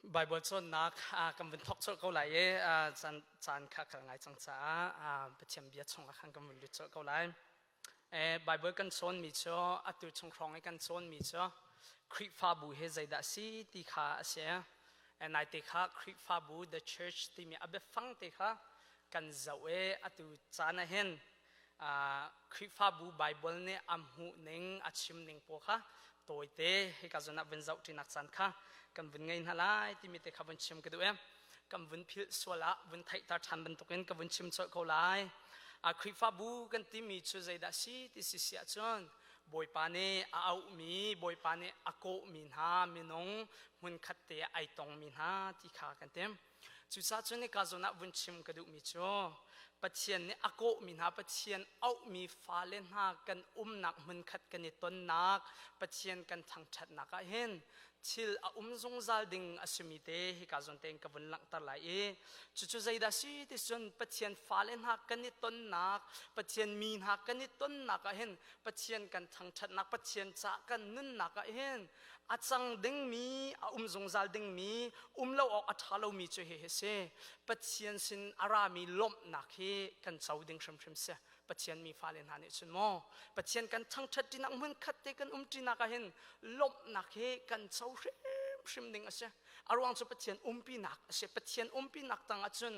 Baibal cawnnak kan vun thawk colh ko lai i caan kha kal ngai cang caah Pathian bia chungah khan kan vun lut colh ko lai. Baibal kan cawnmi cu atu chung hrawng i kan cawnmi cu Khrihfabu hi zeidah a si ti kha a si. Naite kha Khrihfabu the church timi a biafang te kha kan zoh i atu caan ah hin Khrihfabu Baibal nih a hmuh ning a chim ning pawl kha tawite hika zawn ah vun zoh ṭinak caan kha kan vun ngei hna lai timi te kha vun chim ka duh i kan vun philh sual ah vun theihter ṭhan bantukin ka vun chim colh ko lai. Khrihfabu kan timi cu zeidah si ti si si ahcun Bawipa nih a auhmi, Bawipa nih a kawhmi hna minung hmunkhat te ai tongmi hna ti kha kan tim. Cucaah cun hika zawn ah vun chim ka duhmi cu Pathian nih a kawhmi hna, Pathian auhmi fale hna kan umnak hmunkhat kan i tonnak, Pathian kan thangṭhatnak ah hin thil a um zungzal ding a simi te hika zawn tein ka vun langhter lai i cucu zeidah si ti cun Pathian fale hna kan i tonnak, Pathian mi hna kan i tonnak ah hin Pathian kan thangṭhatnak, Pathian ca kan nunnak ah hin a cang dingmi a um zungzal dingmi um lo awk a ṭha lomi cu hihi si. Pathian sin a rami lawmhnak hi kan co ding hrimhrim si. Pathian mi fale hna nih cun maw Pathian kan thangṭhat ṭinak hmun khat te kan um ṭinak ah hin lawmhnak hi kan co hrimhrim ding a si. A ruang cu Pathian umpinak a si. Pathian umpinak tangah cun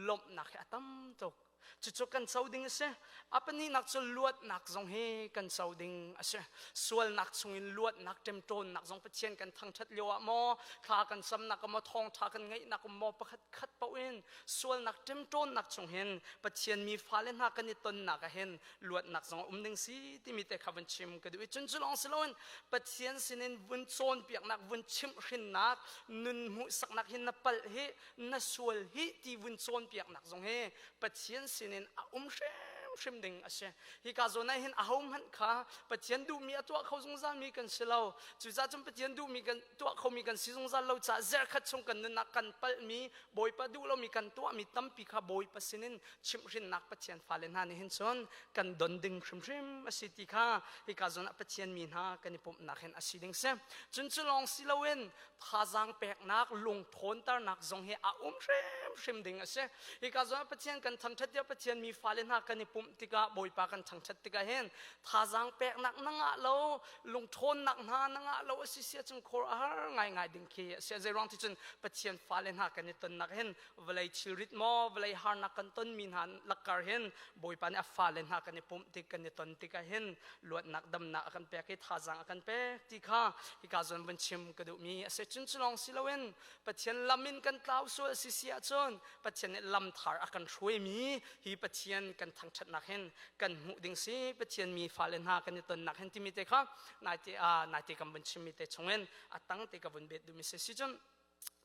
lawmhnak hi a tam tuk. Cucu kan co ding a si. A pahnihnak cu luatnak zong hi kan co ding a si. Sualnak chungin luatnak, ṭemṭawnnak zong Pathian kan thangṭhat lio ah maw, thla kan camnak ah maw, thawngṭha kan ngaihnak ah maw, pakhat khat paoh in sualnak ṭemṭawnnak chung hin Pathian mi fale hna kan i tonnak ah hin luatnak zong a um ding si timi te kha vun chim ka duh i cun cu lawng si loin Pathian sinin vun cawnpiaknak, vun chimhhrinnak, nun hmuhsaknak hi na palh hi na sual hi ti vun cawnpiaknak zong hi Pathian sinin a um hrimhrim ding a si. Hika zawn ah hin ahohmanh kha Pathian duhmi a tuah kho zungzalmi kan si lo. Cucaah cun Pathian duhmi kan tuah khomi kan si zungzal lo caah zerkhat chung kan nunnak kan palhmi, Bawipa duh lomi kan tuahmi tampi kha Bawipa sinin chimhhrinnak Pathian fale hna nih hin cun kan don ding hrimhrim a si ti kha hika zawn ah Pathian mi hna kan i pumhnak hin a si ding si. Cun cu lawng si loin thazaang peknak lungthawnternak zong hi a um hrimhrim ding a si. Hika zawn Pathian kan thangṭhat tiah Pathian mi fale hna kan i pumh tikah Bawipa kan thangṭhat tikah hin thazaang peknak na ngah lo, lungthawnnak hna na ngah lo a si sia cun khor a har ngaingai ding khi a si. Zeiruang ti cun Pathian fale hna kan i tonnak hin vawlei thilrit maw vawlei harnak kan tonmi hna lakkar hin Bawipa nih a fale hna kan i pumh tik kan i ton tikah hin luatnak damnak a kan pek i thazaang a kan pek ti kha hika zawn vun chim ka duhmi a si. Cun cu lawng si loin Pathian lam in kan tlau sual si si ahcun Pathian nih lam thar a kan hruaimi hi Pathian kan thangṭhatnak hin kan hmuh ding si. Pathian mi fale hna kan i tonnak hin timi te kha naite naite kan vun chimmi te chungin a tang te ka vun bet duhmi si. Si cun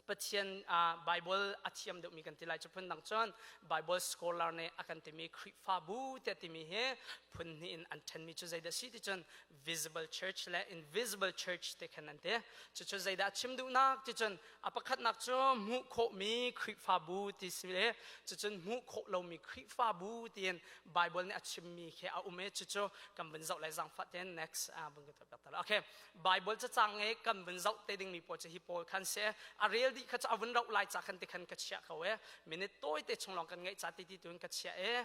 Pathian Bible a thiam deuhmi kan ti lai cu. Phundang cun Bible scholar nih a kan timi Khrihfabu tiah timi hi phun hnih in an ṭhenmi cu zeidah si ti cun visible church le invisible church ti khan an ti. Cucu zeidah a chim duhnak ti cun a pakhatnak cu hmuh khawhmi Khrihfabu ti si le cucun hmuh khawh lomi Khrihfabu tiin Bible nih a chimmi khi a um i cucu kan vun zoh lai zaangfah tein. Next vun ka tuah. Okay, Bible cacang i kan vun zoh te dingmi pawl cu hi pawl khan si. A rel dih kha cu a vun rauh lai ca khan ti khan ka chiah ko e. Minute tawi te chung lawng kan ngeih ca ti ti tuin ka chiah e.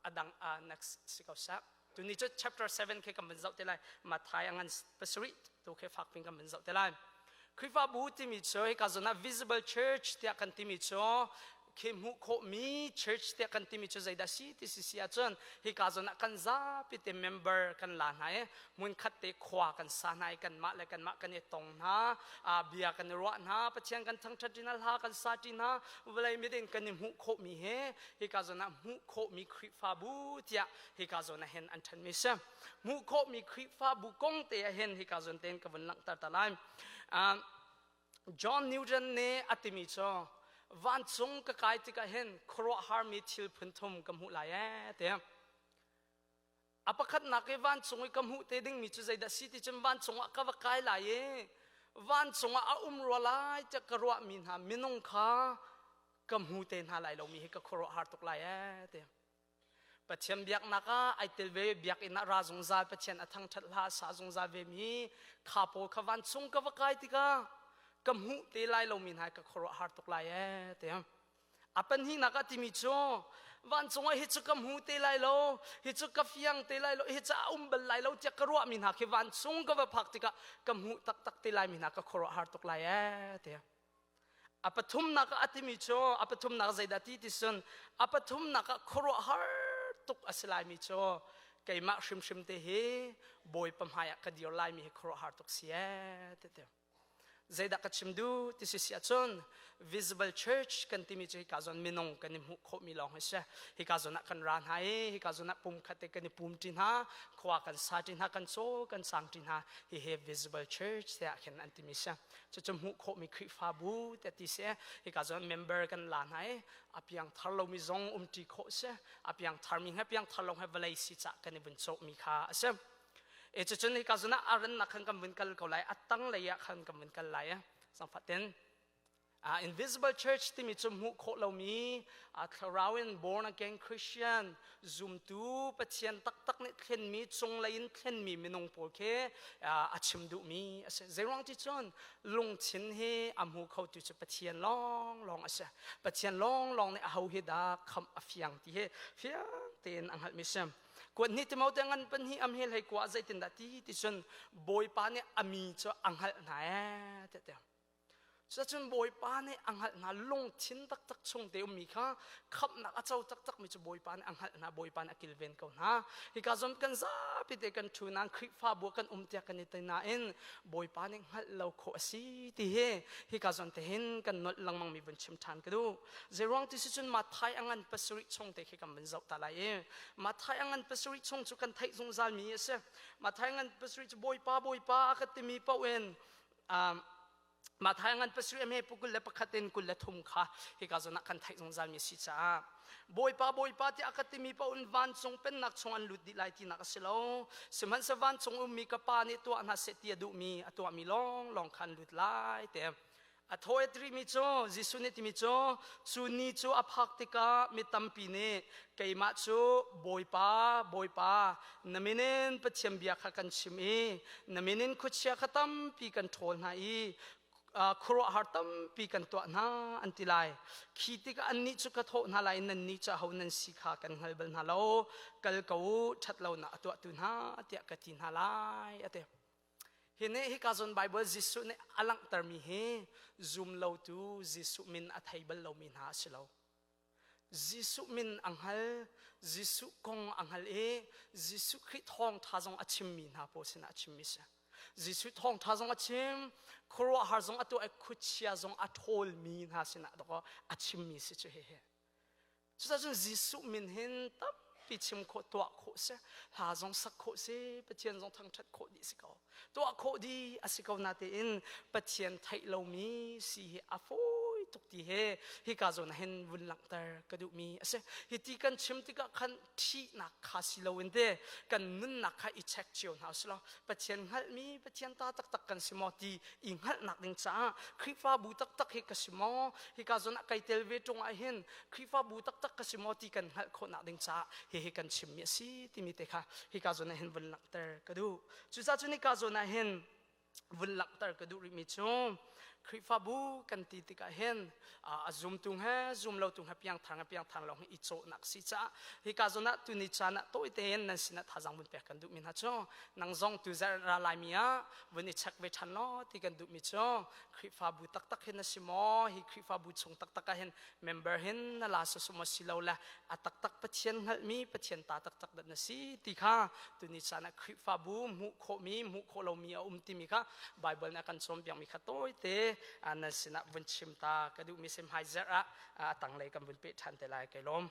A dang next si ko seh. Tuni cu chapter 7 khi kan vun zoh te lai. Matthai a ngan pasarih tu khi fak pin kan vun zoh te lai. Khrihfabu timi cu hika zawn ah visible church tiah kan timi cu khi hmuh khawhmi church tiah kan timi cu zeidah si ti si si ahcun hika zawn ah kan zapi te member kan la hna i hmunkhat te khua kan sa hna i kanmah le kanmah kan i tong hna, bia kan i ruah hna, Pathian kan thangṭhat ṭi hna, hla kan sa ṭi hna, vawlei miding kan i hmuh khawhmi he hika zawn ah hmuh khawhmi Khrihfabu tiah hika zawn ah hin an ṭhenmi si. Hmuh khawhmi Khrihfabu kong te ah hin hika zawn tein ka vun langhter ta lai. John Newton nih a timi cu vancung ka kai tikah hin khuaruahharmi thil phun thum ka hmuh lai ee ti. A pakhatnak i vancung i ka hmuh te dingmi cu zeidah si ti cun vancung ah ka va kai lai i vancung ah a um rua lai tiah ka ruahmi hna minung kha ka hmu te hna lai lomi hi ka khuaruahhar tuk lai ee ti. Pathian biaknak ah ai tel ve, biakinn ah ra zungzal, Pathian a thangṭhat hla a sa zungzal ve mi kha pawl kha vancung ka va kai tikah Ka hmuh te lai lomi hna ka khuaruah har tuk lai ee ti. A pahnihnak ah timi cu vancung ah hi cu ka hmu te lai lo, hi cu ka fiang te lai lo, hi cu a um bal lai lo tiah ka ruahmi hna khi vancung ka va phak tikah ka hmuh taktak te lai mi hna ka khuaruah har tuk lai ee ti. A pathumnak ah a timi cu a pathumnak zeidah ti ti cun a pathumnak ah khuaruahhar tuk a si laimi cu keimah hrimhrim te hi Bawipa hmaiah ka dir laimi hi khuaruahhar tuk si ee ti ti. Zeidah ka chim duh ti si si ahcun visible church kan timi cu hika zawn minung kan i hmuh khawhmi lawng hi si. Hika zawn ah kan ra hna i hika zawn ah pum khat te kan i pum ṭi hna, khua kan sa ṭi hna, kan caw kan sang ṭi hna. Hihi visible church tiah khin an timi si. Cucu hmuh khawhmi Khrihfabu tiah ti si. Hika zawn member kan la hna i a piangthar lomi zong um ṭi khawh si. A piangtharmi he piangthar lo he vawlei si cah kan i vun cawhmi kha a si. E cucun hika zawn ah a rannak khan kan vun kal ko lai, a tanglei ah khan kan vun kal lai. Sangfatin invisible church timi cu hmuh khawh lomi thlarau in born again Christian zumtu Pathian taktak nih thlenmi cunglei in thlenmi minung pawl khi a chim duhmi a si. Zeiruang ti cun lungthin hi a hmu khotu cu Pathian lawnglawng a si. Pathian lawnglawng nih aho hi dah khamh a fiang ti hi fiang tein a hngalhmi si. Kuat hnih Timote ngan pahnih am he hlei kua zeitindah ti ti cun Bawipa nih a mi cu a hngalh hna ee tiah. Cucun Bawipa nih a hngalh hna lungthin taktak chung te ummi kha khamhnak a co taktakmi cu Bawipa nih a hngalh hna Bawipa nih a kilven ko hna. Hika zawn kan zapi te kan ṭhu nain Khrihfabu kan um tiah kan i te nain Bawipa nih hngalh lo khawh a si ti hi hika zawn te hin kan nolh lengmangmi vun chim ṭhan ka duh. Zeiruang ti si cun Matthai a ngan pasarih chung te khi kan vun zoh ta lai i Matthai a ngan pasarih chung cu kan theih zungzalmi a si. Matthai ngan pasarih cu Bawipa Bawipa a ka timi paoh in Matthai ngan pasarih a pu 21 in 23 kha hika zawn ah kan theih zungzalmi a si caah Bawipa Bawipa tiah a ka timi paoh in vancung pennak chung an lut dih lai tinak a si lo. Sihmanhsehlaw vancung ummi ka Pa nih tuah hna seh ti a duhmi a tuahmi lawnglawng kha an lut lai te. A thaw a trimi cu Jesuh nih timi cu cu ni cu a phak tikah mi tampi nih keimah cu Bawipa Bawipa na min in Pathian bia kha kan chim i na min in khuachia kha tampi kan ṭhawl hna i khuaruahhar tampi kan tuah hna an ti lai. Khi tikah annih cu ka thawh hna lai nannih cu aho nan si kha kan hngal bal hna lo kal ko u ṭhat lonak a tuahtu hna tiah ka ti hna lai a ti. Hi nih hika zawn Baibal Jesuh nih a langhtermi hi zumlotu Jesuh min a thei bal lomi hna a si lo. Jesuh min a hngal, Jesuh kong a hngal i Jesuh Khrih thawngṭha zong a chimmi hna pawl sinah a chimmi si. Jesuh thawngṭha zong a chim, khuaruahhar zong a tuah i khuachia zong a ṭhawlmi hna sinah dawkaw a chimmi si cu hihi. Cucaah Jesuh min hin tampi chim khawh tuah khawh si hla zong sak khawh si Pathian zong thangṭhat khawh dih si ko tuah khawh dih a si ko natein Pathian theih lomi si hi a fawi tuk ti he hika zawn ah hin vun langhter ka duhmi a si hi ti kan chim tikah khan thihnak kha si loin te kan nunnak kha i check cio hna usih law Pathian hngalhmi Pathian ta taktak kan si maw ti i hngalhnak ding caah Khrihfabu taktak hi ka si maw hika zawn ah kai tel ve ṭung ah hin Khrihfabu taktak ka si maw ti kan hngalh khawhnak ding caah hihi kan chimmi a si timi te kha hika zawn ah hin vun langhter ka duh. Cucaah cun hika zawn ah hin vun langhter ka duh rihmi cu Khrihfabu kan ti tikah hin a zumtu he zumlotu he piangthar he piangthar lo he i cawhnak si caah hika zawn ah tuni caan ah tawi tein nan sinah thazaang vun pek kan duhmi hna cu nang zong tu zarh ra laimi ah vun i check ve ṭhan law ti kan duhmi cu Khrihfabu taktak hin a si maw hi Khrihfabu chung taktak ah hin member hin na la sasum a si lo le a taktak Pathian hngalhmi Pathian ta taktak dah na si ti kha tuni caan ah Khrihfabu hmuh khawhmi hmuh khawh lomi a um timi kha Bible nih a kan cawnpiakmi kha tawite nan sinah vun chim ta ka duhmi sim hmaizarh ah a tanglei kan vun peh ṭhan te lai kai lawm.